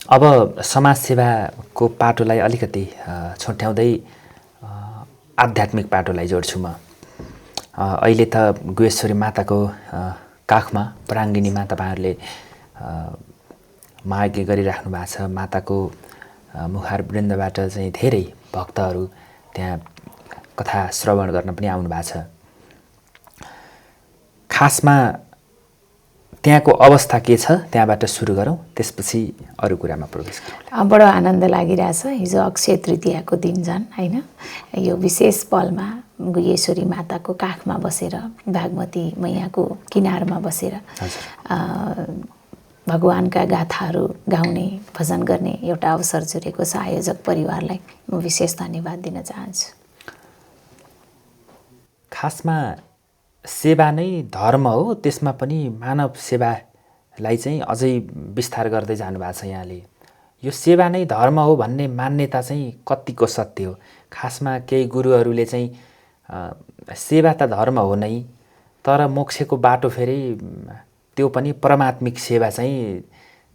अब समाजसेवाको पाटोलाई अलिकति छुट्याउँदै आध्यात्मिक पाटोलाई जोड्छु म। अहिले त गुहेश्वरी माताको काखमा पराङ्गिनीमा तपाईँहरूले महायज्ञ गरिराख्नु भएको छ। माताको मुखारवृन्दबाट चाहिँ धेरै भक्तहरू त्यहाँ कथा श्रवण गर्न पनि आउनु भएको छ। खासमा त्यहाँको अवस्था के छ त्यहाँबाट सुरु गरौँ, त्यसपछि अरू कुरामा प्रवेश गरौँ। बडो आनन्द लागिरहेछ। हिजो अक्षय तृतीयाको दिन झन् हैन, यो विशेष पलमा गुहेश्वरी माताको काखमा बसेर, बागमती मैयाको किनारमा बसेर भगवानका गाथाहरू गाउने, भजन गर्ने एउटा अवसर जुरेको छ। आयोजक परिवारलाई म विशेष धन्यवाद दिन चाहन्छु। खासमा सेवा नै धर्म हो, त्यसमा पनि मानव सेवालाई चाहिँ अझै विस्तार गर्दै जानुभएको छ यहाँले। यो सेवा नै धर्म हो भन्ने मान्यता चाहिँ कतिको सत्य हो? खासमा केही गुरुहरूले चाहिँ सेवा त धर्म हो नै, तर मोक्षको बाटो फेरि त्यो पनि परमात्मिक सेवा चाहिँ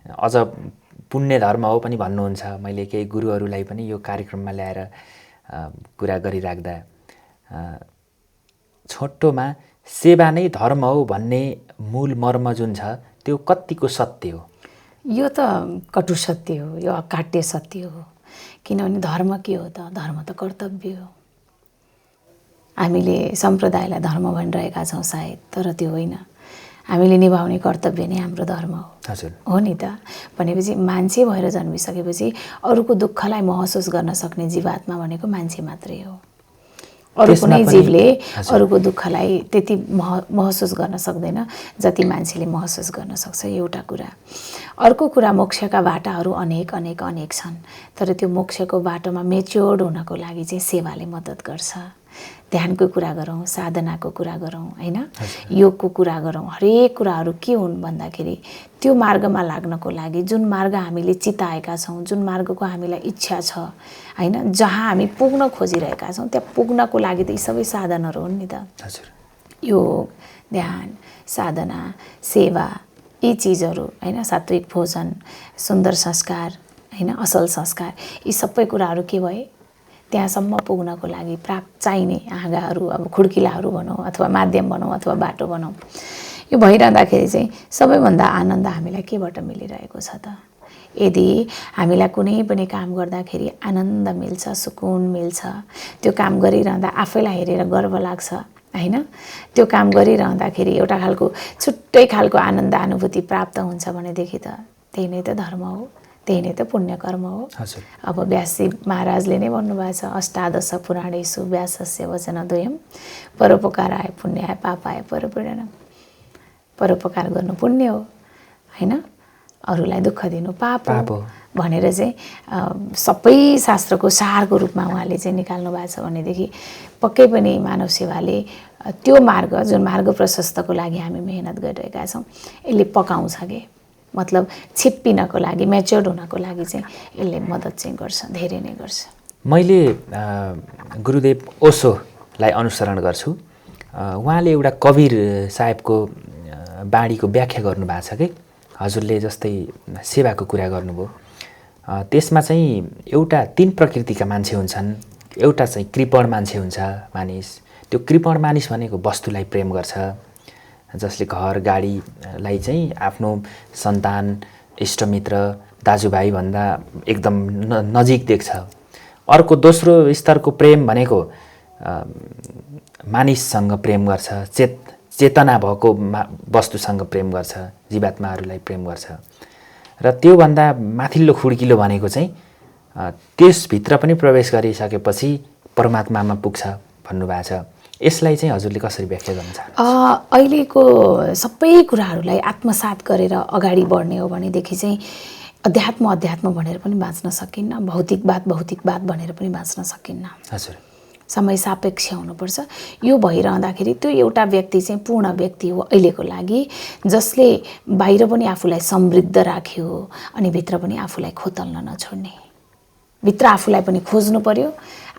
अझ पुण्य धर्म हो पनि भन्नुहुन्छ। मैले केही गुरुहरूलाई पनि यो कार्यक्रममा ल्याएर कुरा गरिराख्दा छोटोमा सेवा नै धर्म हो भन्ने मूल मर्म जुन छ त्यो कतिको सत्य हो? यो त कटु सत्य हो, यो अकाट्य सत्य हो। किनभने धर्म के हो त? धर्म त कर्तव्य हो। हामीले सम्प्रदायलाई धर्म भनिरहेका छौँ सायद, तर त्यो होइन। हामीले निभाउने कर्तव्य नै हाम्रो धर्म हो। हजुर हो नि त। भनेपछि मान्छे भएर जन्मिसकेपछि अरूको दुःखलाई महसुस गर्न सक्ने जीवात्मा भनेको मान्छे मात्रै हो। अरू कुनै जीवले अरूको दुःखलाई त्यति महसुस गर्न सक्दैन जति मान्छेले महसुस गर्न सक्छ, एउटा कुरा। अर्को कुरा, मोक्षका बाटाहरू अनेक अनेक अनेक छन्, तर त्यो मोक्षको बाटोमा मेच्योर्ड हुनको लागि चाहिँ सेवाले मद्दत गर्छ। ध्यानको कुरा गरौँ, साधनाको कुरा गरौँ हैन, योगको कुरा गरौँ, हरेक कुराहरू के हुन् भन्दाखेरि त्यो मार्गमा लाग्नको लागि जुन मार्ग हामीले चिताएका छौँ, जुन मार्गको हामीलाई इच्छा छ हैन, जहाँ हामी पुग्न खोजिरहेका छौँ त्यहाँ पुग्नको लागि त यी सबै साधनहरू हुन् नि त। हजुर योग, ध्यान, साधना, सेवा, यी चिजहरू हैन, सात्विक भोजन, सुन्दर संस्कार हैन, असल संस्कार, यी सबै कुराहरू के भए? त्यहाँसम्म पुग्नको लागि प्राप्त चाहिने हाँगाहरू, अब खुड्किलाहरू भनौँ अथवा माध्यम भनौँ अथवा बाटो भनौँ, यो भइरहँदाखेरि चाहिँ सबैभन्दा आनन्द हामीलाई केबाट मिलिरहेको छ त? यदि हामीलाई कुनै पनि काम गर्दाखेरि आनन्द मिल्छ, सुकुन मिल्छ, त्यो काम गरिरहँदा आफैलाई हेरेर गर्व लाग्छ हैन, त्यो काम गरिरहँदाखेरि एउटा खालको छुट्टै खालको आनन्द अनुभूति प्राप्त हुन्छ भनेदेखि त त्यही नै त धर्म हो, त्यही नै त पुण्यकर्म हो। अब व्यासजी महाराजले नै भन्नुभएको छ, अष्टादश पुराणेषु व्यासस्य वचनद्वयम् परोपकाराय पुण्याय पापाय परपीडनम्। परोपकार गर्नु पुण्य हो हैन, अरूलाई दुःख दिनु पाप हो भनेर चाहिँ सबै शास्त्रको सारको रूपमा उहाँले चाहिँ निकाल्नु भएको छ। भनेदेखि पक्कै पनि मानव सेवाले त्यो मार्ग, जुन मार्ग प्रशस्तको लागि हामी मेहनत गरिरहेका छौँ, यसले पकाउँछ के, मतलब छिप्पिनको लागि, म्याच्योर्ड हुनको लागि चाहिँ यसले मद्दत चाहिँ गर्छ, धेरै नै गर्छ। मैले गुरुदेव ओशोलाई अनुसरण गर्छु। उहाँले एउटा कबीर साहेबको बाणीको व्याख्या गर्नुभएको छ कि हजुरले जस्तै सेवाको कुरा गर्नुभयो, त्यसमा चाहिँ एउटा 3 प्रकृतिका मान्छे हुन्छन्। एउटा चाहिँ कृपण मान्छे हुन्छ मानिस। त्यो कृपण मानिस भनेको वस्तुलाई प्रेम गर्छ, जसले घर गाडीलाई चाहिँ आफ्नो सन्तान, इष्टमित्र, दाजुभाइ भन्दा एकदम नजिक देख्छ। अर्को दोस्रो स्तरको प्रेम भनेको मानिससँग प्रेम गर्छ, चेतना भएको वस्तुसँग प्रेम गर्छ, जीवात्माहरूलाई प्रेम गर्छ। र त्योभन्दा माथिल्लो खुड्किलो भनेको चाहिँ त्यसभित्र पनि प्रवेश गरिसकेपछि परमात्मामा पुग्छ भन्नुभएको छ। यसलाई चाहिँ हजुरले कसरी व्याख्या गर्न चाहनुहुन्छ? अहिलेको सबै कुराहरूलाई आत्मसात गरेर अगाडि बढ्ने हो भनेदेखि चाहिँ अध्यात्म अध्यात्म भनेर पनि बाँच्न सकिन्न, भौतिकवाद भनेर पनि बाँच्न सकिन्न। हजुर, समय सापेक्ष हुनुपर्छ। यो भइरहँदाखेरि त्यो एउटा व्यक्ति चाहिँ पूर्ण व्यक्ति हो अहिलेको लागि, जसले बाहिर पनि आफूलाई समृद्ध राख्यो अनि भित्र पनि आफूलाई खोतल्न नछोड्ने। भित्र आफूलाई पनि खोज्नु पर्यो,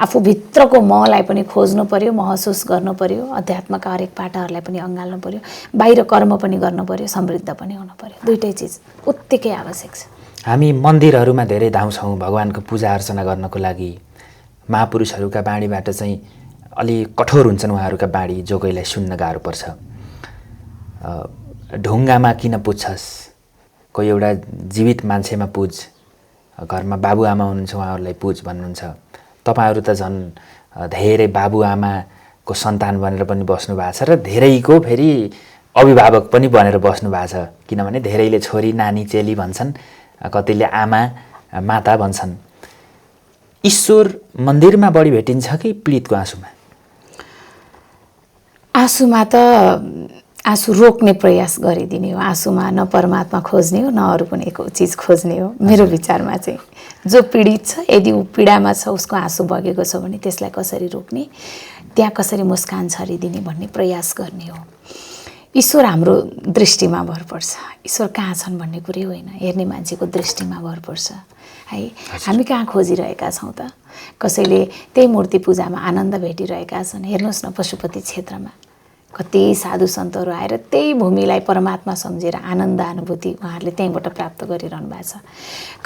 आफूभित्रको मलाई पनि खोज्नु पर्यो, महसुस गर्नु पर्यो, अध्यात्मका हरेक पाटाहरूलाई पनि अँगाल्नु पर्यो, बाहिर कर्म पनि गर्नु पर्यो, समृद्ध पनि हुनु पर्यो। दुईटै चिज उत्तिकै आवश्यक छ। हामी मन्दिरहरूमा धेरै धाउँछौँ भगवानको पूजा अर्चना गर्नको लागि। महापुरुषहरूका बाणीबाट चाहिँ अलि कठोर हुन्छन् उहाँहरूका बाणी, जो कोहीलाई सुन्न गाह्रो पर्छ। ढुङ्गामा किन पुज्छस्, कोही एउटा जीवित मान्छेमा पुज, घरमा बाबुआमा हुनुहुन्छ उहाँहरूलाई पुज भन्नुहुन्छ। तपाईँहरू त झन् धेरै बाबुआमाको सन्तान बनेर पनि बस्नु भएको छ र धेरैको फेरि अभिभावक पनि बनेर बस्नु भएको छ। किनभने धेरैले छोरी नानी चेली भन्छन्, कतिले आमा माता भन्छन्। ईश्वर मन्दिरमा बढी भेटिन्छ कि पीडितको आँसुमा? आँसुमा त आँसु रोक्ने प्रयास गरिदिने हो। आँसुमा न परमात्मा खोज्ने हो, न अरू कुनै चिज खोज्ने हो। मेरो विचारमा चाहिँ जो पीडित छ, यदि ऊ पीडामा छ, उसको आँसु बगेको छ भने त्यसलाई कसरी रोक्ने, त्यहाँ कसरी मुस्कान छरिदिने भन्ने प्रयास गर्ने हो। ईश्वर हाम्रो दृष्टिमा भर पर्छ। ईश्वर कहाँ छन् भन्ने कुरै होइन, हेर्ने मान्छेको दृष्टिमा भर पर्छ है। हामी कहाँ खोजिरहेका छौँ त? कसैले त्यही मूर्ति पूजामा आनन्द भेटिरहेका छन्। हेर्नुहोस् न, पशुपति क्षेत्रमा कति साधु सन्तहरू आएर त्यही भूमिलाई परमात्मा सम्झेर आनन्द अनुभूति उहाँहरूले त्यहीँबाट प्राप्त गरिरहनु भएको छ।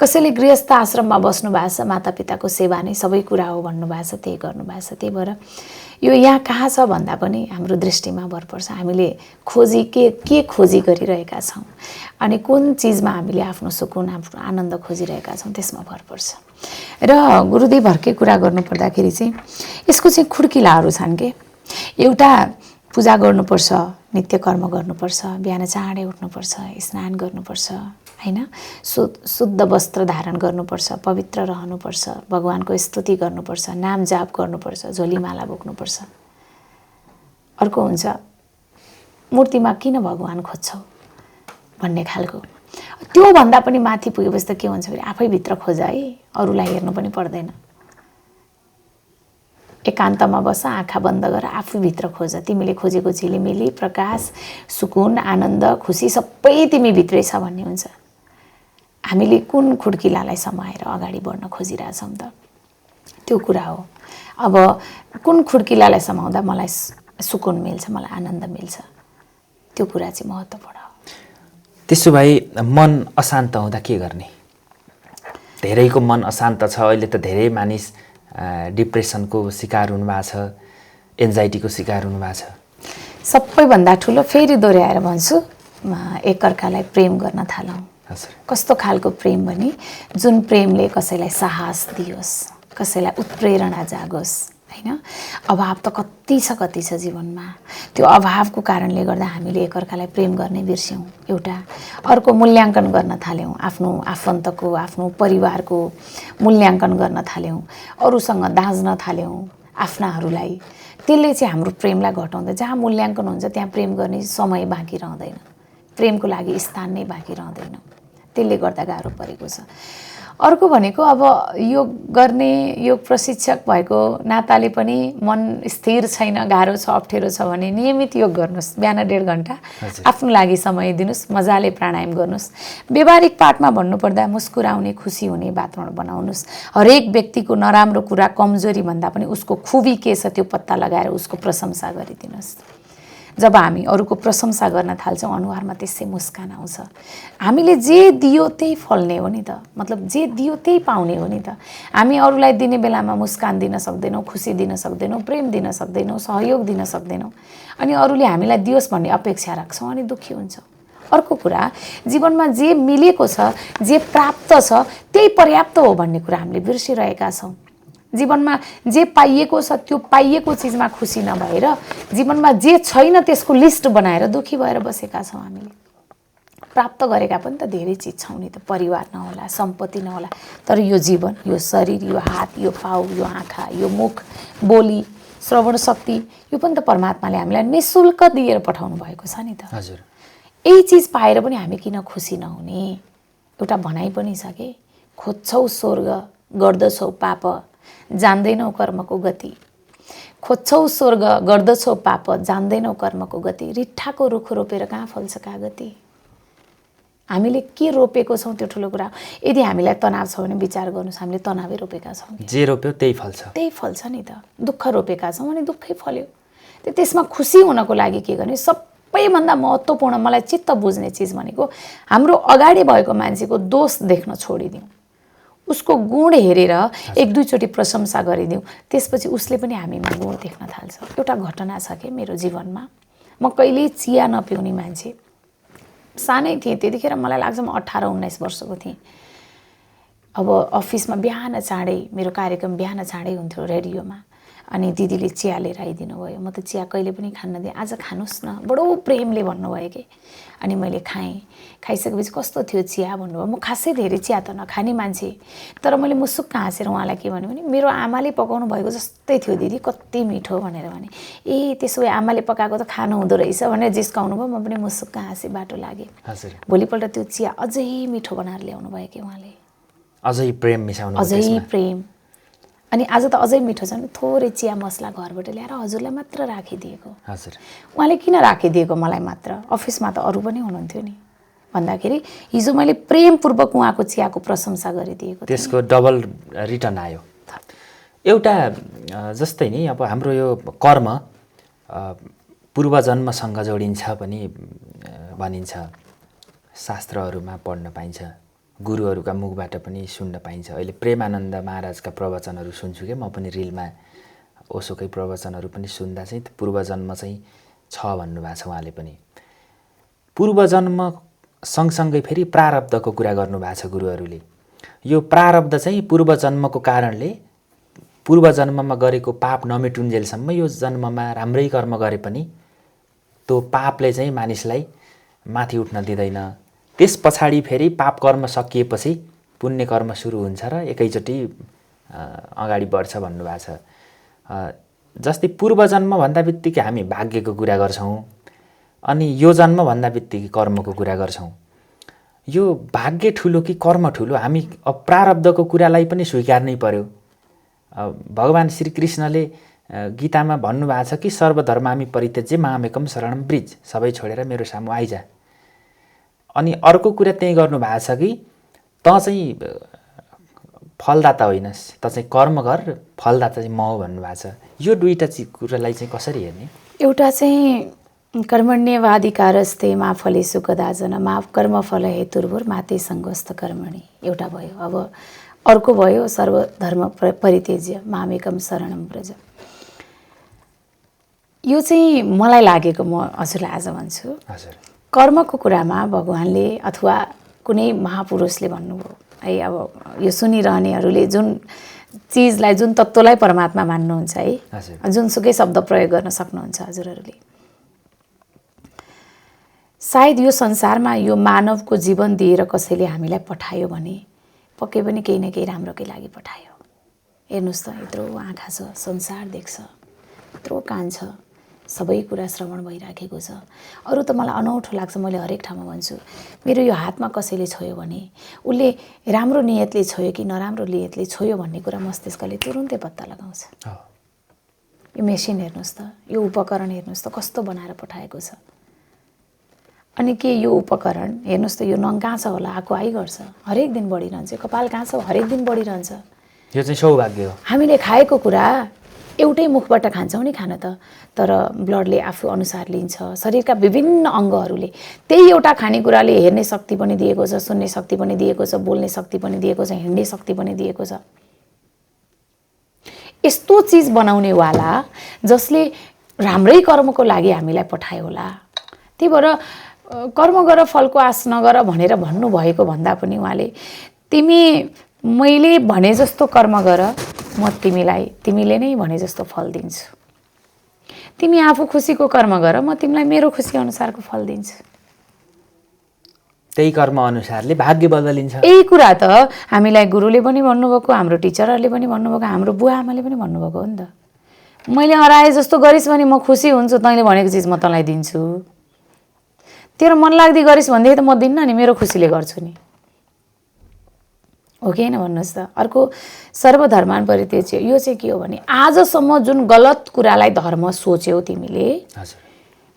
कसैले गृहस्थ आश्रममा बस्नु भएको छ, मातापिताको सेवा नै सबै कुरा हो भन्नुभएको छ, त्यही गर्नुभएको छ। त्यही भएर यो यहाँ कहाँ छ भन्दा पनि हाम्रो दृष्टिमा भर पर्छ। हामीले खोजी के खोजी गरिरहेका छौँ अनि कुन चिजमा हामीले आफ्नो सुकुन, आफ्नो आनन्द खोजिरहेका छौँ, त्यसमा भर पर्छ। र गुरुदेवहरूकै कुरा गर्नुपर्दाखेरि चाहिँ यसको चाहिँ खुड्किलाहरू छन् के। एउटा पूजा गर्नुपर्छ, नित्य कर्म गर्नुपर्छ, बिहान चाँडै उठ्नुपर्छ, स्नान गर्नुपर्छ हैन, शुद्ध वस्त्र धारण गर्नुपर्छ, पवित्र रहनुपर्छ, भगवानको स्तुति गर्नुपर्छ, नाम जाप गर्नुपर्छ, झोलीमाला बोक्नुपर्छ। अर्को हुन्छ मूर्तिमा किन भगवान खोज्छौ भन्ने खालको। त्योभन्दा पनि माथि पुगेपछि त के हुन्छ भने आफै भित्र खोज है, अरूलाई हेर्नु पनि पर्दैन। एकान्तमा बस, आँखा बन्द गर, आफू भित्र खोज। तिमीले खोजेको झिलिमिली प्रकाश, सुकुन, आनन्द, खुसी सबै तिमी भित्रै छ भन्ने हुन्छ। हामीले कुन खुड्किलालाई समाएर अगाडि बढ्न खोजिरहेछौँ त? त्यो कुरा हो। अब कुन खुड्किलालाई समाउँदा मलाई सुकुन मिल्छ, मलाई आनन्द मिल्छ, त्यो कुरा चाहिँ महत्त्वपूर्ण हो। त्यसो भए मन अशान्त हुँदा के गर्ने? धेरैको मन अशान्त छ। अहिले त धेरै मानिस डिप्रेसनको शिकार हुनुभएको छ, एन्जाइटीको शिकार हुनुभएको छ। सबैभन्दा ठुलो, फेरि दोहोऱ्याएर भन्छु, एकअर्कालाई प्रेम गर्न थालौँ। कस्तो खालको प्रेम भने जुन प्रेमले कसैलाई साहस दियोस्, कसैलाई उत्प्रेरणा जागोस् हैन। अभाव त कति छ जीवनमा। त्यो अभावको कारणले गर्दा हामीले एकअर्कालाई प्रेम गर्ने बिर्स्यौँ। एउटा अर्को मूल्याङ्कन गर्न थाल्यौँ, आफ्नो आफन्तको, आफ्नो परिवारको मूल्याङ्कन गर्न थाल्यौँ, अरूसँग दाँज्न थाल्यौँ आफ्नाहरूलाई। त्यसले चाहिँ हाम्रो प्रेमलाई घटाउँदा, जहाँ मूल्याङ्कन हुन्छ त्यहाँ प्रेम गर्ने समय बाँकी रहँदैन, प्रेमको लागि स्थान नै बाँकी रहँदैन। त्यसले गर्दा गाह्रो परेको छ। अर्को भनेको अब योग गर्ने, योग प्रशिक्षक भएको नाताले पनि मन स्थिर छैन, गाह्रो छ, अप्ठ्यारो छ भने नियमित योग गर्नुहोस्। बिहान 1.5 घन्टा आफ्नो लागि समय दिनुहोस्, मजाले प्राणायाम गर्नुहोस्। व्यवहारिक पाठमा भन्नुपर्दा मुस्कुराउने, खुसी हुने वातावरण बनाउनुहोस्। हरेक व्यक्तिको नराम्रो कुरा, कमजोरी भन्दा पनि उसको खुबी के छ त्यो पत्ता लगाएर उसको प्रशंसा गरिदिनुहोस्। जब हामी अरूको प्रशंसा गर्न थाल्छौँ, अनुहारमा त्यसै मुस्कान आउँछ। हामीले जे दियो त्यही फल्ने हो नि त, मतलब जे दियो त्यही पाउने हो नि त। हामी अरूलाई दिने बेलामा मुस्कान दिन सक्दैनौँ, खुसी दिन सक्दैनौँ, प्रेम दिन सक्दैनौँ, सहयोग दिन सक्दैनौँ, अनि अरूले हामीलाई दियोस् भन्ने अपेक्षा राख्छौँ अनि दुःखी हुन्छौँ। अर्को कुरा, जीवनमा जे मिलेको छ, जे प्राप्त छ त्यही पर्याप्त हो भन्ने कुरा हामीले बिर्सिरहेका छौँ। जीवनमा जे पाइएको छ त्यो पाइएको चिजमा खुसी नभएर जीवनमा जे छैन त्यसको लिस्ट बनाएर दुःखी भएर बसेका छौँ। हामीले प्राप्त गरेका पनि त धेरै चिज छौँ नि त। परिवार नहोला, सम्पत्ति नहोला, तर यो जीवन, यो शरीर, यो हात, यो पाउ, यो आँखा, यो मुख, बोली, श्रवण शक्ति, यो पनि त परमात्माले हामीलाई निःशुल्क दिएर पठाउनु भएको छ नि त। हजुर। यही चिज पाएर पनि हामी किन खुसी नहुने? एउटा भनाइ पनि छ कि, खोज्छौ स्वर्ग गर्दछौ पाप, जान्दैनौ कर्मको गति। खोज्छौ स्वर्ग गर्दछौ पाप, जान्दैनौ कर्मको गति। रिट्ठाको रुख रोपेर कहाँ फल्छ कागती? हामीले के रोपेको छौँ त्यो ठुलो कुरा। यदि हामीलाई तनाव छ भने विचार गर्नुहोस्, हामीले तनावै रोपेका छौँ। जे रोप्यो त्यही फल्छ, त्यही फल्छ नि त। दुःख रोपेका छौँ भने दुःखै फल्यो। त्यसमा खुसी हुनको लागि के गर्ने? सब सबैभन्दा महत्त्वपूर्ण मलाई चित्त बुझ्ने चिज भनेको हाम्रो अगाडि भएको मान्छेको दोष देख्न छोडिदिउँ, उसको गुण हेरेर एक दुईचोटि प्रशंसा गरिदिउँ, त्यसपछि उसले पनि हामीमा गुण देख्न थाल्छ। एउटा घटना छ कि मेरो जीवनमा, म कहिल्यै चिया नपिउने मान्छे, सानै थिएँ त्यतिखेर, मलाई लाग्छ म 18-19 वर्षको थिएँ। अब अफिसमा बिहान चाँडै मेरो कार्यक्रम बिहान चाँडै हुन्थ्यो रेडियोमा, अनि दिदीले चिया लिएर आइदिनु भयो। म त चिया कहिले पनि खान्न दिएँ, आज खानुहोस् न, बडो प्रेमले भन्नुभयो कि। अनि मैले खाएँ, खाइसकेपछि कस्तो थियो चिया भन्नुभयो। म खासै धेरै चिया त नखाने मान्छे, तर मैले मुसुक्क हाँसेर उहाँलाई के भने मेरो आमाले पकाउनु भएको जस्तै थियो दिदी, कति मिठो भनेर भने। ए त्यसो भए आमाले पकाएको त खानु हुँदो रहेछ भनेर जिस्काउनु भयो। म पनि मुसुक्क हाँसेँ, बाटो लागेँ। भोलिपल्ट त्यो चिया अझै मिठो बनाएर ल्याउनु भयो कि उहाँले, अझै प्रेम मिसाउनु, अझै प्रेम। अनि आज त अझै मिठो छ नि, थोरै चिया मसला घरबाट ल्याएर हजुरलाई मात्र राखिदिएको। हजुर, उहाँले किन राखिदिएको मलाई मात्र, अफिसमा त अरू पनि हुनुहुन्थ्यो नि भन्दाखेरि हिजो मैले प्रेमपूर्वक उहाँको चियाको प्रशंसा गरिदिएको, त्यसको डबल रिटर्न आयो। एउटा जस्तै नि अब हाम्रो यो कर्म पूर्वजन्मसँग जोडिन्छ पनि भनिन्छ, शास्त्रहरूमा पढ्न पाइन्छ, गुरुहरूका मुखबाट पनि सुन्न पाइन्छ। अहिले प्रेमानन्द महाराजका प्रवचनहरू सुन्छु कि म पनि रिलमा, ओशोकै प्रवचनहरू पनि सुन्दा चाहिँ पूर्वजन्म चाहिँ छ भन्नुभएको छ उहाँले पनि। पूर्वजन्म सँगसँगै फेरि प्रारब्धको कुरा गर्नुभएको छ गुरुहरूले। यो प्रारब्ध चाहिँ पूर्वजन्मको कारणले, पूर्वजन्ममा गरेको पाप नमेटुन्जेलसम्म यो जन्ममा राम्रै कर्म गरे पनि त्यो पापले चाहिँ मानिसलाई माथि उठ्न दिँदैन। त्यस पछाडि फेरि पाप कर्म सकिएपछि पुण्य कर्म सुरु हुन्छ र एकैचोटि अगाडि बढ्छ भन्नुभएको छ। जस्तै पूर्वजन्म भन्दा बित्तिकै हामी भाग्यको कुरा गर्छौँ, अनि यो जन्म भन्दा बित्तिकै कर्मको कुरा गर्छौँ। यो भाग्य ठुलो कि कर्म ठुलो, हामी अब प्रारब्धको कुरालाई पनि स्वीकार्नै पर्यो। भगवान् श्रीकृष्णले गीतामा भन्नुभएको छ कि सर्वधर्मामि परित्यज्य मामेकं शरणं व्रज, सबै छोडेर मेरो सामु आइजा। अनि अर्को कुरा त्यही गर्नुभएको छ कि त चाहिँ फलदाता होइनस्, त चाहिँ कर्म गर, फलदाता चाहिँ म हो भन्नुभएको छ। यो दुईवटा कुरालाई चाहिँ कसरी हेर्ने? एउटा चाहिँ कर्मण्येवाधिकारस्ते मा फलेषु कदाचन मा कर्मफल हेतुर्भुर् मा ते सङ्गोऽस्थ कर्मणि, एउटा भयो। अब अर्को भयो सर्वधर्म परित्यज्य मामेकं शरणं व्रज। यो चाहिँ मलाई लागेको, म हजुरलाई आज भन्छु, कर्मको कुरामा भगवान्ले अथवा कुनै महापुरुषले भन्नुभयो है। अब यो सुनिरहनेहरूले जुन चिजलाई, जुन तत्त्वलाई परमात्मा मान्नुहुन्छ है, जुनसुकै शब्द प्रयोग गर्न सक्नुहुन्छ हजुरहरूले। सायद यो संसारमा यो मानवको जीवन दिएर कसैले हामीलाई पठायो भने पक्कै पनि केही न केही राम्रोकै लागि पठायो। हेर्नुहोस् त, यत्रो आँखा छ, संसार देख्छ, यत्रो कान छ, सबै कुरा श्रवण भइराखेको छ। अरू त मलाई अनौठो लाग्छ, मैले हरेक ठाउँमा भन्छु, मेरो यो हातमा कसैले छोयो भने उसले राम्रो नियतले छोयो कि नराम्रो नियतले छोयो भन्ने कुरा मस्तिष्कले तुरुन्तै पत्ता लगाउँछ। यो मेसिन हेर्नुहोस् त, यो उपकरण हेर्नुहोस् त कस्तो बनाएर पठाएको छ। अनि के यो उपकरण हेर्नुहोस् त, यो नङ कहाँ छ होला, आएको आइ गर्छ, हरेक दिन बढिरहन्छ, कपाल कहाँ छ हरेक दिन बढिरहन्छ। यो चाहिँ सौभाग्य हो। हामीले खाएको कुरा एउटै मुखबाट खान्छौँ नि खाना त, तर ब्लडले आफू अनुसार लिन्छ, शरीरका विभिन्न अङ्गहरूले त्यही एउटा खानेकुराले हेर्ने शक्ति पनि दिएको छ, सुन्ने शक्ति पनि दिएको छ, बोल्ने शक्ति पनि दिएको छ, हिँड्ने शक्ति पनि दिएको छ। यस्तो चिज बनाउनेवाला जसले राम्रै कर्मको लागि हामीलाई पठायो होला, त्यही भएर कर्म गर फलको आश नगर भनेर भन्नुभएको भन्दा पनि उहाँले तिमी मैले भने जस्तो कर्म गर, म तिमीले नै भने जस्तो फल दिन्छु। तिमी आफू खुसीको कर्म गर, म तिमीलाई मेरो खुसी अनुसारको फल दिन्छु। त्यही कर्म अनुसारले भाग्य बदलिन्छ। यही कुरा त हामीलाई गुरुले पनि भन्नुभएको, हाम्रो टिचरहरूले पनि भन्नुभएको, हाम्रो बुवा आमाले पनि भन्नुभएको हो नि त। मैले हराए जस्तो गरिस् भने म खुसी हुन्छु, तैँले भनेको चिज म तँलाई दिन्छु। तेरो मन लाग्दी गरिस् भनेदेखि त म दिन्न नि, मेरो खुसीले गर्छु नि, हो कि होइन भन्नुहोस् त। अर्को सर्वधर्मान परित्यज्य, यो चाहिँ के हो भने आजसम्म जुन गलत कुरालाई धर्म सोच्यौ तिमीले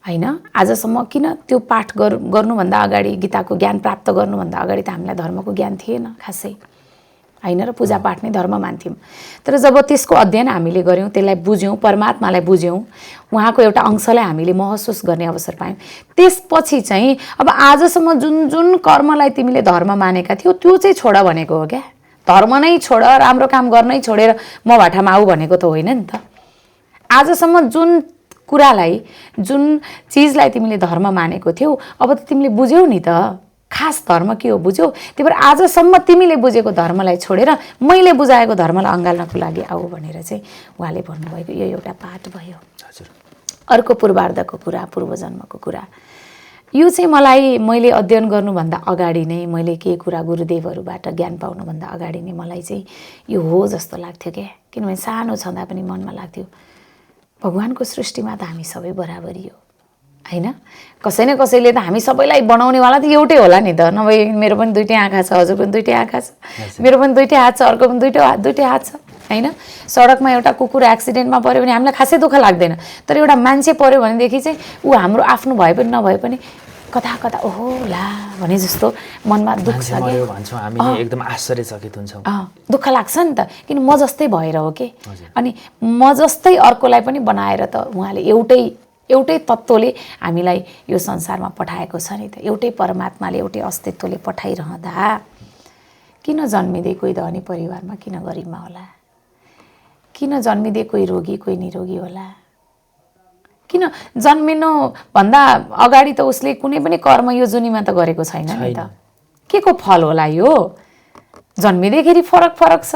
होइन, आजसम्म किन त्यो पाठ गर्नुभन्दा अगाडि, गीताको ज्ञान प्राप्त गर्नुभन्दा अगाडि त हामीलाई धर्मको ज्ञान थिएन खासै होइन र पूजापाठ नै धर्म मान्थ्यौँ। तर जब त्यसको अध्ययन हामीले गऱ्यौँ, त्यसलाई बुझ्यौँ, परमात्मालाई बुझ्यौँ, उहाँको एउटा अंशलाई हामीले महसुस गर्ने अवसर पायौँ, त्यसपछि चाहिँ अब आजसम्म जुन जुन कर्मलाई तिमीले धर्म मानेका थियौ त्यो चाहिँ छोड भनेको हो क्या। धर्म नै छोड, राम्रो काम गर्नै छोडेर म भाटामा आऊ भनेको त होइन नि त। आजसम्म जुन कुरालाई, जुन चिजलाई तिमीले धर्म मानेको थियौ, अब त तिमीले बुझ्यौ नि त खास धर्म के हो, बुझ्यौ। त्यही भएर आजसम्म तिमीले बुझेको धर्मलाई छोडेर मैले बुझाएको धर्मलाई अँगाल्नको लागि आऊ भनेर चाहिँ उहाँले भन्नुभएको यो एउटा पाठ भयो। हजुर। अर्को पूर्वार्धको कुरा, पूर्वजन्मको कुरा, यो चाहिँ मलाई मैले अध्ययन गर्नुभन्दा अगाडि नै, मैले के कुरा गुरुदेवहरूबाट ज्ञान पाउनुभन्दा अगाडि नै मलाई चाहिँ यो हो जस्तो लाग्थ्यो क्या। किनभने सानो छँदा पनि मनमा लाग्थ्यो भगवानको सृष्टिमा त हामी सबै बराबरी हो होइन। कसै न कसैले त हामी सबैलाई बनाउनेवाला त एउटै होला नि त। नभए मेरो पनि दुईटै आँखा छ, हजुर पनि दुईटै आँखा छ, मेरो पनि दुईटै हात छ, अर्को पनि दुईटै हात छ होइन। सडकमा एउटा कुकुर एक्सिडेन्टमा पऱ्यो भने हामीलाई खासै दुःख लाग्दैन, तर एउटा मान्छे पऱ्यो भनेदेखि चाहिँ ऊ हाम्रो आफ्नो भए पनि नभए पनि कता कता ओहो ला भने जस्तो मनमा दुःख छ कि भन्छौँ हामी, एकदम आश्चर्यचकित हुन्छौँ, दुःख लाग्छ नि त। किन म जस्तै भएर हो कि, अनि म जस्तै अर्कोलाई पनि बनाएर त उहाँले एउटै तत्त्वले हामीलाई यो संसारमा पठाएको छ नि त। एउटै परमात्माले, एउटै अस्तित्वले पठाइरहँदा किन जन्मिँदै कोही धनी परिवारमा, किन गरिबमा होला? किन जन्मिँदै कोही रोगी, कोही निरोगी होला? किन जन्मिनुभन्दा अगाडि त उसले कुनै पनि कर्म यो जुनीमा त गरेको छैन नि त। के को फल होला यो? जन्मिँदैखेरि फरक फरक छ।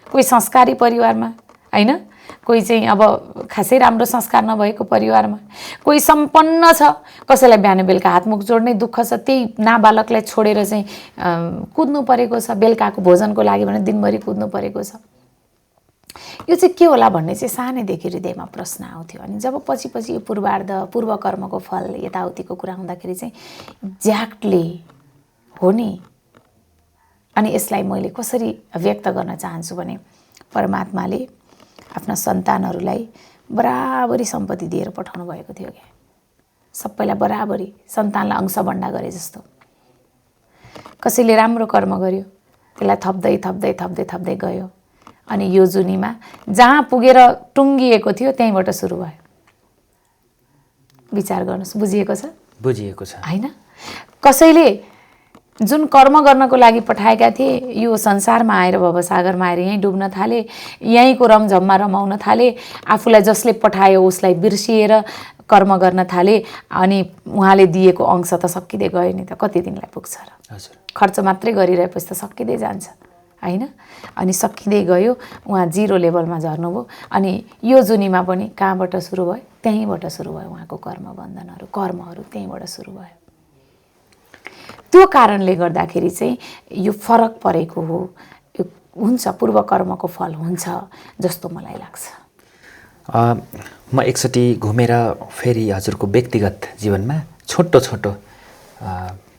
कोही संस्कारी परिवारमा होइन, कोही चाहिँ अब खासै राम्रो संस्कार नभएको परिवारमा, कोही सम्पन्न छ, कसैलाई बिहान बेलुका हातमुख जोड्नै दुःख छ, त्यही नाबालकलाई छोडेर चाहिँ कुद्नु परेको छ, बेलुकाको भोजनको लागि भने दिनभरि कुद्नु परेको छ। यो चाहिँ के होला भन्ने चाहिँ सानैदेखि हृदयमा प्रश्न आउँथ्यो। अनि जब पछि यो पूर्व कर्मको फल यताउतिको कुरा हुँदाखेरि चाहिँ एक्ज्याक्टली हो नि। अनि यसलाई मैले कसरी व्यक्त गर्न चाहन्छु भने परमात्माले आफ्ना सन्तानहरूलाई बराबरी सम्पत्ति दिएर पठाउनु भएको थियो क्या। सबैलाई बराबरी सन्तानलाई अंशबन्डा गरे जस्तो। कसैले राम्रो कर्म गर्यो, त्यसलाई थप्दै थप्दै थप्दै थप्दै गयो, अनि यो जुनीमा जहाँ पुगेर टुङ्गिएको थियो त्यहीँबाट सुरु भयो। विचार गर्नुहोस्, बुझिएको छ? बुझिएको छ होइन। कसैले जुन कर्म गर्नको लागि पठाएका थिए यो संसारमा आएर भवसागरमा आएर यहीँ डुब्न थाले, यहीँको रमझममा रमाउन थाले, आफूलाई जसले पठायो उसलाई बिर्सिएर कर्म गर्न थाले, अनि उहाँले दिएको अंश त सकिँदै गयो नि त। कति दिनलाई पुग्छ र? हजुर। खर्च मात्रै गरिरहेपछि त सकिँदै जान्छ होइन। अनि सकिँदै गयो, उहाँ जिरो लेभलमा झर्नुभयो। अनि यो जुनीमा पनि कहाँबाट सुरु भयो? त्यहीँबाट सुरु भयो उहाँको कर्मबन्धनहरू, कर्महरू त्यहीँबाट सुरु भयो। त्यो कारणले गर्दाखेरि चाहिँ यो फरक परेको हो। यो हुन्छ, पूर्व कर्मको फल हुन्छ जस्तो मलाई लाग्छ। म एकचोटि घुमेर फेरि हजुरको व्यक्तिगत जीवनमा छोटो छोटो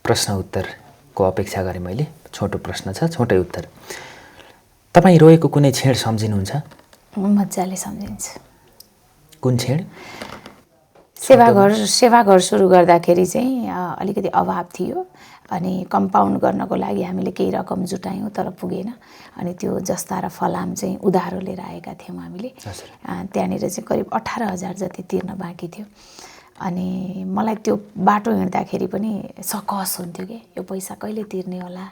प्रश्न उत्तरको अपेक्षा गरेँ मैले। छोटो प्रश्न छ, छोटै उत्तर। तपाईँ रोएको कुनै क्षण सम्झिनुहुन्छ? मजाले सम्झिन्छ। कुन क्षण? सेवाघर सुरु गर्दाखेरि चाहिँ अलिकति अभाव थियो, अनि कम्पाउन्ड गर्नको लागि हामीले केही रकम जुटायौँ तर पुगेन। अनि त्यो जस्ता र फलाम चाहिँ उधारो लिएर आएका थियौँ हामीले। त्यहाँनिर चाहिँ करिब 18,000 जति तिर्न बाँकी थियो। अनि मलाई त्यो बाटो हिँड्दाखेरि पनि सकस हुन्थ्यो कि यो पैसा कहिले तिर्ने होला,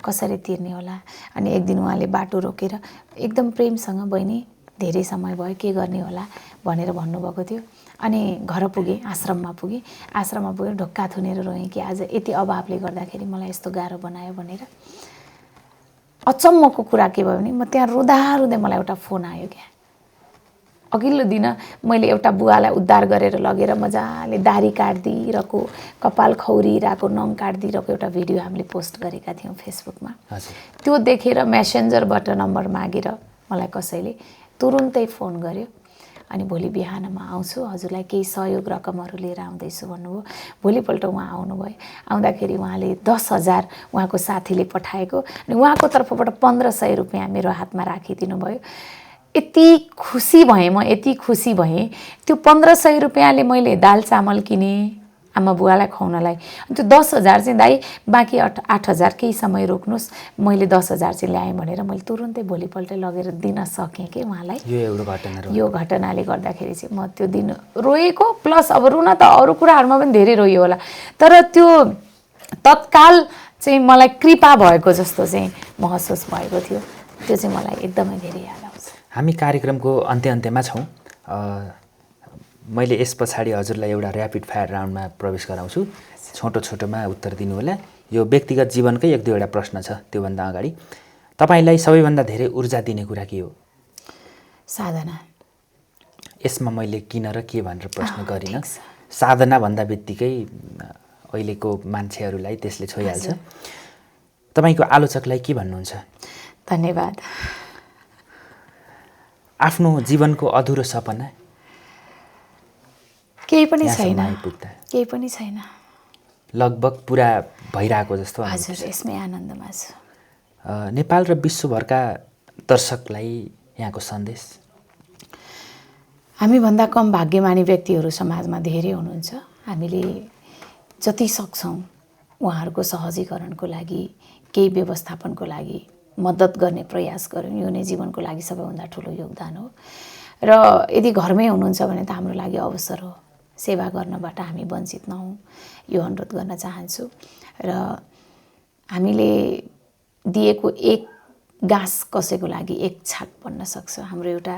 कसरी तिर्ने होला। अनि एक दिन उहाँले बाटो रोकेर एकदम प्रेमसँग बहिनी धेरै समय भयो के गर्ने होला भनेर भन्नुभएको थियो। अनि घर पुगेँ, आश्रममा पुगेँ, आश्रममा पुगेर ढोक्का थुनेर रोएँ कि आज यति अभावले गर्दाखेरि मलाई यस्तो गाह्रो बनायो भनेर। अचम्मको कुरा के भयो भने म त्यहाँ रुँदा रुँदै मलाई एउटा फोन आयो क्या। अघिल्लो दिन मैले एउटा बुवालाई उद्धार गरेर लगेर मजाले दारी काट्दिरहेको, कपाल खौरिरहेको, नङ काट्दिरहेको एउटा भिडियो हामीले पोस्ट गरेका थियौँ फेसबुकमा। त्यो देखेर मेसेन्जरबाट नम्बर मागेर मलाई कसैले तुरुन्तै फोन गर्यो। अनि भोलि बिहान म आउँछु, हजुरलाई केही सहयोग रकमहरू लिएर आउँदैछु भन्नुभयो। भोलिपल्ट उहाँ आउनुभयो। आउँदाखेरि उहाँले 10,000 उहाँको साथीले पठाएको, अनि उहाँको तर्फबाट 1,500 रुपियाँ मेरो हातमा राखिदिनु भयो। यति खुसी भएँ म, यति खुसी भएँ। त्यो 1,500 रुपियाँले मैले दाल चामल किनेँ आमा बुवालाई खुवाउनलाई। त्यो 10,000 चाहिँ दाइ बाँकी 8,000 केही समय रोक्नुहोस्, मैले 10,000 चाहिँ ल्याएँ भनेर मैले तुरुन्तै भोलिपल्टै लगेर दिन सकेँ कि उहाँलाई। यो घटनाले गर्दाखेरि चाहिँ म त्यो दिन रोएको, प्लस अब रुन त अरू कुराहरूमा पनि धेरै रोयो होला, तर त्यो तत्काल चाहिँ मलाई कृपा भएको जस्तो चाहिँ महसुस भएको थियो। त्यो चाहिँ मलाई एकदमै धेरै याद आउँछ। हामी कार्यक्रमको अन्त्यमा छौँ। मैले यस पछाडि हजुरलाई एउटा ऱ्यापिड फायर राउन्डमा प्रवेश गराउँछु। छोटोमा उत्तर दिनु होला। यो व्यक्तिगत जीवनकै 1-2वटा प्रश्न छ। त्योभन्दा अगाडि तपाईलाई सबैभन्दा धेरै ऊर्जा दिने कुरा के हो? साधना। यसमा मैले किन र के भनेर प्रश्न गरिनँ। साधना भन्दा बित्तिकै अहिलेको मान्छेहरूलाई त्यसले छोइहाल्छ। तपाईको आलोचकलाई के भन्नुहुन्छ? धन्यवाद। आफ्नो जीवनको अधुरो सपना? केही पनि छैन। केही पनि छैन। लगभग पुरा भइरहेको जस्तो। हजुर, यसमै आनन्दमा छु। नेपाल र विश्वभरका दर्शकलाई यहाँको सन्देश? हामीभन्दा कम भाग्यमानी व्यक्तिहरू समाजमा धेरै हुनुहुन्छ। हामीले जति सक्छौँ उहाँहरूको सहजीकरणको लागि, केही व्यवस्थापनको लागि मद्दत गर्ने प्रयास गरौँ। यो नै जीवनको लागि सबैभन्दा ठुलो योगदान हो। र यदि घरमै हुनुहुन्छ भने त हाम्रो लागि अवसर हो। सेवा गर्नबाट हामी वञ्चित नहौँ, यो अनुरोध गर्न चाहन्छु। र हामीले दिएको एक गाँस कसैको लागि एक छाक बन्न सक्छ। हाम्रो एउटा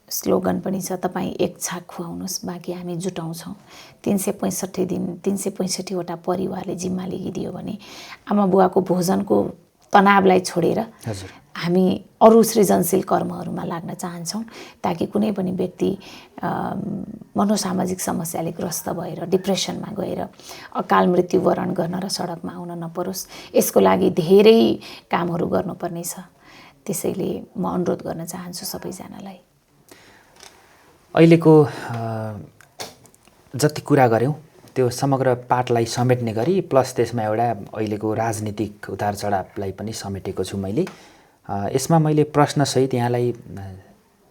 स्लोगन पनि छ, तपाईँ एक छाक खुवाउनुहोस्, बाँकी हामी जुटाउँछौँ। 365 दिन 365वटा परिवारले जिम्मा लिइदियो भने आमा बुवाको भोजनको तनावलाई छोडेर हामी अरू सृजनशील कर्महरूमा लाग्न चाहन्छौँ, ताकि कुनै पनि व्यक्ति मनोसामाजिक समस्याले ग्रस्त भएर डिप्रेसनमा गएर अकाल मृत्यु वरण गर्न र सडकमा आउन नपरोस्। यसको लागि धेरै कामहरू गर्नुपर्ने छ। त्यसैले म अनुरोध गर्न चाहन्छु सबैजनालाई। अहिलेको जति कुरा गऱ्यौँ त्यो समग्र पाठलाई समेट्ने गरी, प्लस त्यसमा एउटा अहिलेको राजनीतिक उतार चढावलाई पनि समेटेको छु मैले। यसमा मैले प्रश्नसहित यहाँलाई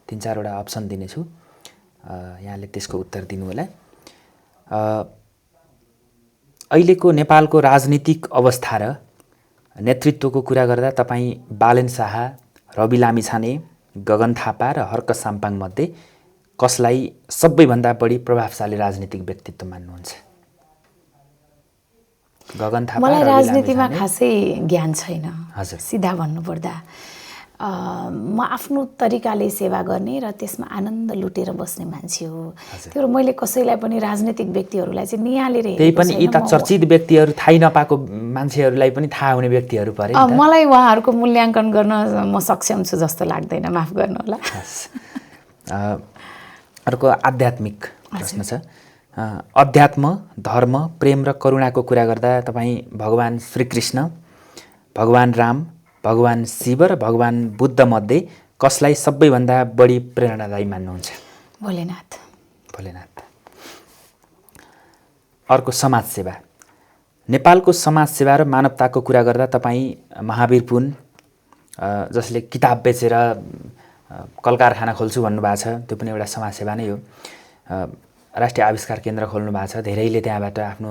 3-4वटा अप्सन दिनेछु। यहाँले त्यसको उत्तर दिनु होला। अहिलेको नेपालको राजनीतिक अवस्था र नेतृत्वको कुरा गर्दा तपाईँ बालेन शाह, रवि लामिछाने, गगन थापा र हर्क साम्पाङ मध्ये कसलाई सबैभन्दा बढी प्रभावशाली राजनीतिक व्यक्तित्व मान्नुहुन्छ? गगन थापा, मलाई राजनीतिमा खासै ज्ञान छैन। हजुर, सिधा भन्नुपर्दा म आफ्नो तरिकाले सेवा गर्ने र त्यसमा आनन्द लुटेर बस्ने मान्छे हो। तर मैले कसैलाई पनि राजनीतिक व्यक्तिहरूलाई चाहिँ निहालेर त्यही पनि यी त चर्चित व्यक्तिहरू, थाहै नपाएको मान्छेहरूलाई पनि थाहा हुने व्यक्तिहरू परे। मलाई उहाँहरूको मूल्याङ्कन गर्न म सक्षम छु जस्तो लाग्दैन, माफ गर्नुहोला। अर्को आध्यात्मिक प्रश्न छ। अध्यात्म, धर्म, प्रेम र करुणाको कुरा गर्दा तपाईँ भगवान श्रीकृष्ण, भगवान राम, भगवान शिव र भगवान बुद्ध मध्ये कसलाई सबैभन्दा बढी प्रेरणादायी मान्नुहुन्छ? भोलेनाथ। अर्को समाजसेवा। नेपालको समाजसेवा र मानवताको कुरा गर्दा तपाईँ महावीर पुन, जसले किताब बेचेर कल कारखाना खोल्छु भन्नुभएको छ, त्यो पनि एउटा समाजसेवा नै हो। राष्ट्रिय आविष्कार केन्द्र खोल्नु भएको छ, धेरैले त्यहाँबाट आफ्नो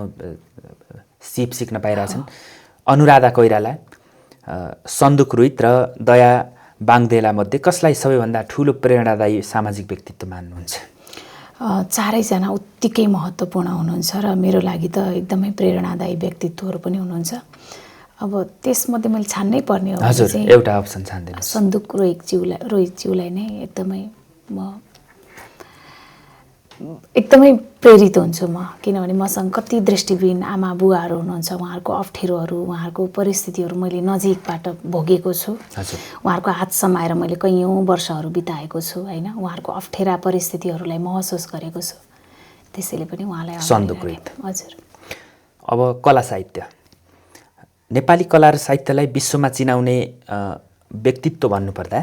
सिप सिक्न पाइरहेछन्। अनुराधा कोइराला, सन्दुक रुइत र दया बाङदेला मध्ये कसलाई सबैभन्दा ठुलो प्रेरणादायी सामाजिक व्यक्तित्व मान्नुहुन्छ? चारैजना उत्तिकै महत्त्वपूर्ण हुनुहुन्छ र मेरो लागि त एकदमै प्रेरणादायी व्यक्तित्वहरू पनि हुनुहुन्छ। अब त्यसमध्ये मैले छान्नै पर्ने हो भने चाहिँ एउटा अप्सन छान्दिनु। सन्दुक रोहितज्यूलाई नै एकदमै प्रेरित हुन्छु म, किनभने मसँग कति दृष्टिविहीन आमा बुवाहरू हुनुहुन्छ। उहाँहरूको अप्ठ्यारोहरू, उहाँहरूको परिस्थितिहरू मैले नजिकबाट भोगेको छु। उहाँहरूको हात समाएर मैले कैयौँ वर्षहरू बिताएको छु होइन। उहाँहरूको अप्ठ्यारा परिस्थितिहरूलाई महसुस गरेको छु। त्यसैले पनि उहाँलाई सन्दुक रोहित। हजुर। अब कला साहित्य। नेपाली कला र साहित्यलाई विश्वमा चिनाउने व्यक्तित्व भन्नुपर्दा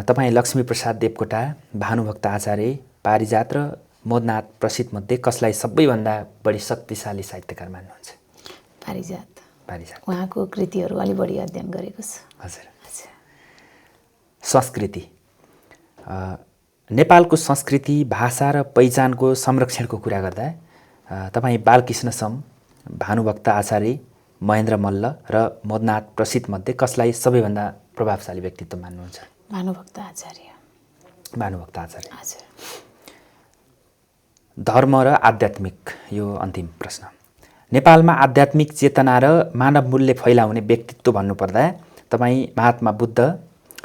तपाईँ लक्ष्मीप्रसाद देवकोटा, भानुभक्त आचार्य, पारिजात र मोदनाथ प्रसिद्ध मध्ये कसलाई सबैभन्दा बढी शक्तिशाली साहित्यकार मान्नुहुन्छ? पारिजात। उहाँको कृतिहरू अलि बढी अध्ययन गरेको छु। हजुर। संस्कृति। नेपालको संस्कृति, भाषा र पहिचानको संरक्षणको कुरा गर्दा तपाईँ बालकृष्ण सम, भानुभक्त आचार्य, महेन्द्र मल्ल र मदनाथ प्रसिद्धमध्ये कसलाई सबैभन्दा प्रभावशाली व्यक्तित्व मान्नुहुन्छ? भानुभक्त आचार्य। भानुभक्त आचार्य। हजुर। धर्म र आध्यात्मिक, यो अन्तिम प्रश्न। नेपालमा आध्यात्मिक चेतना र मानव मूल्य फैलाउने व्यक्तित्व भन्नुपर्दा तपाईँ महात्मा बुद्ध,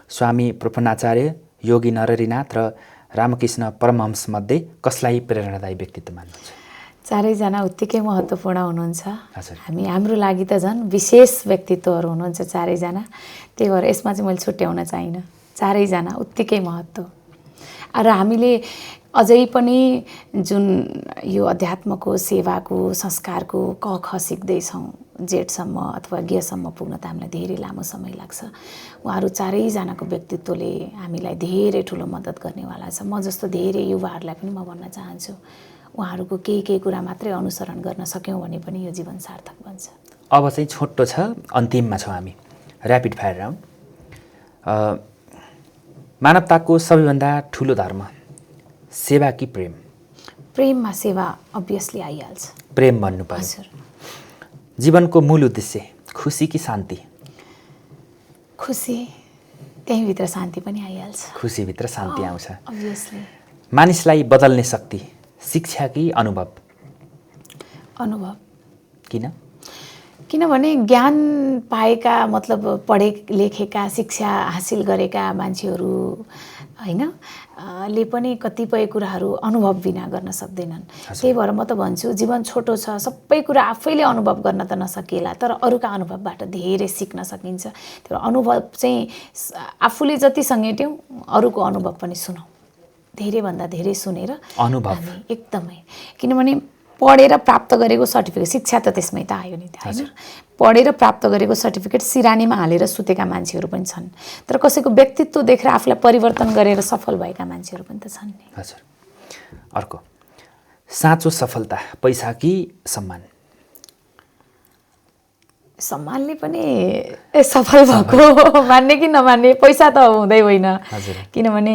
स्वामी प्रपन्नाचार्य, योगी नरहरिनाथ र रामकृष्ण परमहंसमध्ये कसलाई प्रेरणादायी व्यक्तित्व मान्नुहुन्छ? चारैजना उत्तिकै महत्त्वपूर्ण हुनुहुन्छ। हजुर। हाम्रो लागि त झन् विशेष व्यक्तित्वहरू हुनुहुन्छ चारैजना। त्यही भएर यसमा चाहिँ मैले छुट्याउन चाहिनँ। चारैजना उत्तिकै महत्त्व। र हामीले अझै पनि जुन यो अध्यात्मको सेवाको संस्कारको क ख सिक्दैछौँ, जेठसम्म अथवा गेसम्म पुग्न त हामीलाई धेरै लामो समय लाग्छ। उहाँहरू चारैजनाको व्यक्तित्वले हामीलाई धेरै ठुलो मद्दत गर्नेवाला छ। म जस्तो धेरै युवाहरूलाई पनि म भन्न चाहन्छु, उहाँहरूको केही कुरा मात्रै अनुसरण गर्न सक्यौँ भने पनि यो जीवन सार्थक बन्छ। अब चाहिँ छोटो छ, अन्तिममा छौँ हामी। Rapid fire round. मानवताको सबैभन्दा ठुलो धर्म सेवा कि प्रेम? प्रेममा सेवा अभियसली आइहाल्छ। प्रेम भन्नु पर्यो। हजुर। जीवनको मूल उद्देश्य खुसी कि शान्ति? खुसी, त्यहीँभित्र शान्ति पनि आइहाल्छ। खुसीभित्र शान्ति आउँछ। अभियसली। मानिसलाई बदल्ने शक्ति शिक्षा कि अनुभव? अनुभव। किन? किनभने ज्ञान पाएका मतलब पढे लेखेका शिक्षा हासिल गरेका मान्छेहरू हैन ले पनि कतिपय कुराहरू अनुभव बिना गर्न सक्दैनन्। त्यही भएर म त भन्छु जीवन छोटो छ, सबै कुरा आफैले अनुभव गर्न त नसकिएला, तर अरूका अनुभवबाट धेरै सिक्न सकिन्छ। त्यो अनुभव चाहिँ आफूले जति समेट्यौँ अरूको अनुभव पनि सुनौँ, धेरैभन्दा धेरै सुनेर अनुभव एकदमै। किनभने पढेर प्राप्त गरेको सर्टिफिकेट, शिक्षा त त्यसमै त आयो नि त हैन। पढेर प्राप्त गरेको सर्टिफिकेट सिरानीमा हालेर सुतेका मान्छेहरू पनि छन्, तर कसैको व्यक्तित्व देखेर आफूलाई परिवर्तन गरेर सफल भएका मान्छेहरू पनि त छन् नि। हजुर। अर्को, साँचो सफलता पैसा कि सम्मान? सम्मानले पनि सफल भएको मान्ने कि नमान्ने, पैसा त हुँदै होइन। किनभने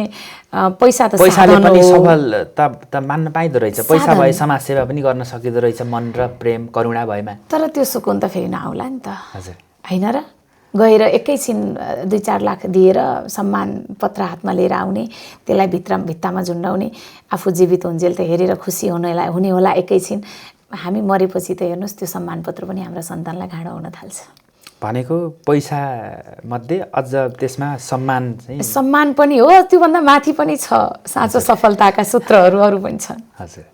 पैसा त पैसाले पनि सफलता त मान्न पाइदो रहेछ। पैसा भए समाजसेवा पनि गर्न सकिदो रहेछ, मन र प्रेम करुणा भएमा। तर त्यो सुकुन त फेरि नआउला नि त। हजुर। हैन र? गएर एकैछिन 2-4 लाख दिएर सम्मान पत्र हातमा लिएर आउने, त्यसलाई भित्तामा झुन्डाउने, आफू जीवित हुन्जेल त हेरेर खुसी हुने होला एकैछिन, हामी मरेपछि त हेर्नुहोस् त्यो सम्मान पत्र पनि हाम्रा सन्तानलाई घाँडो हुन थाल्छ। भनेको पैसा मध्ये अझ त्यसमा सम्मान चाहिँ सम्मान पनि हो, त्योभन्दा माथि पनि छ साँचो सफलताका सूत्रहरू अरू पनि छन्। हजुर।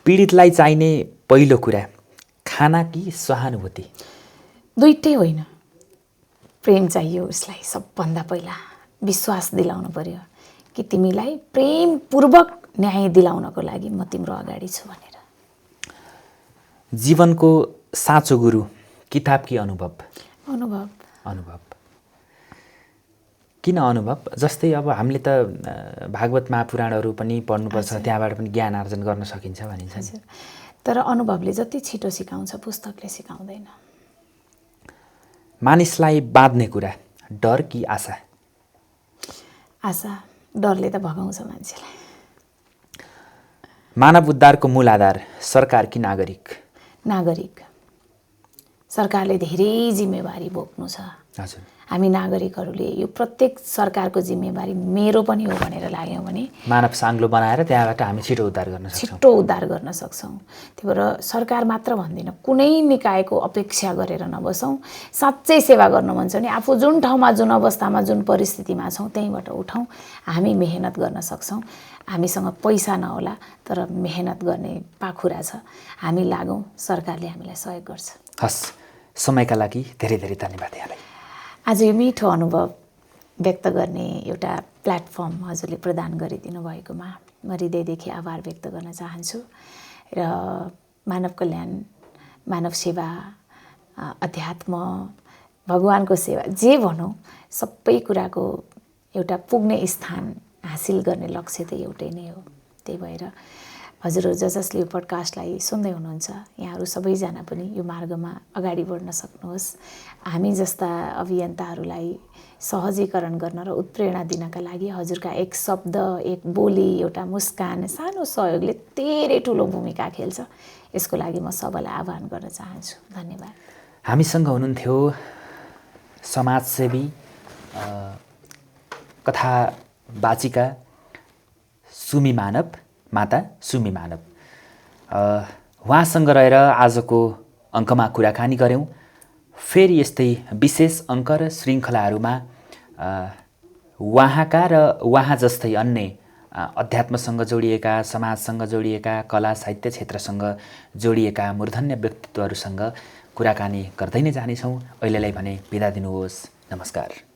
पीडितलाई चाहिने पहिलो कुरा खाना कि सहानुभूति? दुईटै होइन, प्रेम चाहियो उसलाई। सबभन्दा पहिला विश्वास दिलाउनु पर्यो कि तिमीलाई प्रेमपूर्वक न्याय दिलाउनको लागि म तिम्रो अगाडि छु भनेर। जीवनको साँचो गुरु किताब कि अनुभव? अनुभव। अनुभव। किन अनुभव? जस्तै अब हामीले त भागवत महापुराणहरू पनि पढ्नुपर्छ, त्यहाँबाट पनि ज्ञान आर्जन गर्न सकिन्छ भनिन्छ नि। तर अनुभवले जति छिटो सिकाउँछ पुस्तकले सिकाउँदैन। मानिसलाई बाँध्ने कुरा डर कि आशा? आशा। डरले त भगाउँछ मान्छेलाई। मानव उद्धारको मूल आधार सरकार कि नागरिक? नागरिक। सरकारले धेरै जिम्मेवारी बोक्नु छ। हजुर। हामी नागरिकहरूले यो प्रत्येक सरकारको जिम्मेवारी मेरो पनि हो भनेर लाग्यौँ भने मानव साङ्लो बनाएर त्यहाँबाट हामी छिटो उद्धार गर्न सक्छौँ। छिटो उद्धार गर्न सक्छौँ। त्यही भएर सरकार मात्र भन्दैन, कुनै निकायको अपेक्षा गरेर नबसौँ। साँच्चै सेवा गर्नु मन छ भने आफू जुन ठाउँमा, जुन अवस्थामा, जुन परिस्थितिमा छौँ त्यहीँबाट उठौँ। हामी मेहनत गर्न सक्छौँ। हामीसँग पैसा नहोला तर मेहनत गर्ने पाखुरा छ, हामी लागौँ, सरकारले हामीलाई सहयोग गर्छ। हस्, समयका लागि धेरै धेरै धन्यवाद यहाँलाई। आज यो मिठो अनुभव व्यक्त गर्ने एउटा प्लेटफर्म हजुरले प्रदान गरिदिनु भएकोमा म हृदयदेखि आभार व्यक्त गर्न चाहन्छु। र मानव कल्याण, मानव सेवा, अध्यात्म, भगवानको सेवा जे भनौँ, सबै कुराको एउटा पुग्ने स्थान हासिल गर्ने लक्ष्य त एउटै नै हो। त्यही भएर हजुरहरू जसले यो पडकास्टलाई सुन्दै हुनुहुन्छ यहाँहरू सबैजना पनि यो मार्गमा अगाडि बढ्न सक्नुहोस्। हामी जस्ता अभियन्ताहरूलाई सहजीकरण गर्न र उत्प्रेरणा दिनका लागि हजुरका एक शब्द, एक बोली, एउटा मुस्कान, सानो सहयोगले धेरै ठुलो भूमिका खेल्छ। यसको लागि म सबैलाई आह्वान गर्न चाहन्छु। धन्यवाद। हामीसँग हुनुहुन्थ्यो समाजसेवी कथावाचिका सुमी मानव, माता सुमी मानव। उहाँसँग रहेर आजको अङ्कमा कुराकानी गऱ्यौँ। फेरि यस्तै विशेष अङ्क र श्रृङ्खलाहरूमा उहाँका र उहाँ जस्तै अन्य अध्यात्मसँग जोडिएका, समाजसँग जोडिएका, कला साहित्य क्षेत्रसँग जोडिएका मूर्धन्य व्यक्तित्वहरूसँग कुराकानी गर्दै नै जानेछौँ। अहिलेलाई भने बिदा दिनुहोस्। नमस्कार।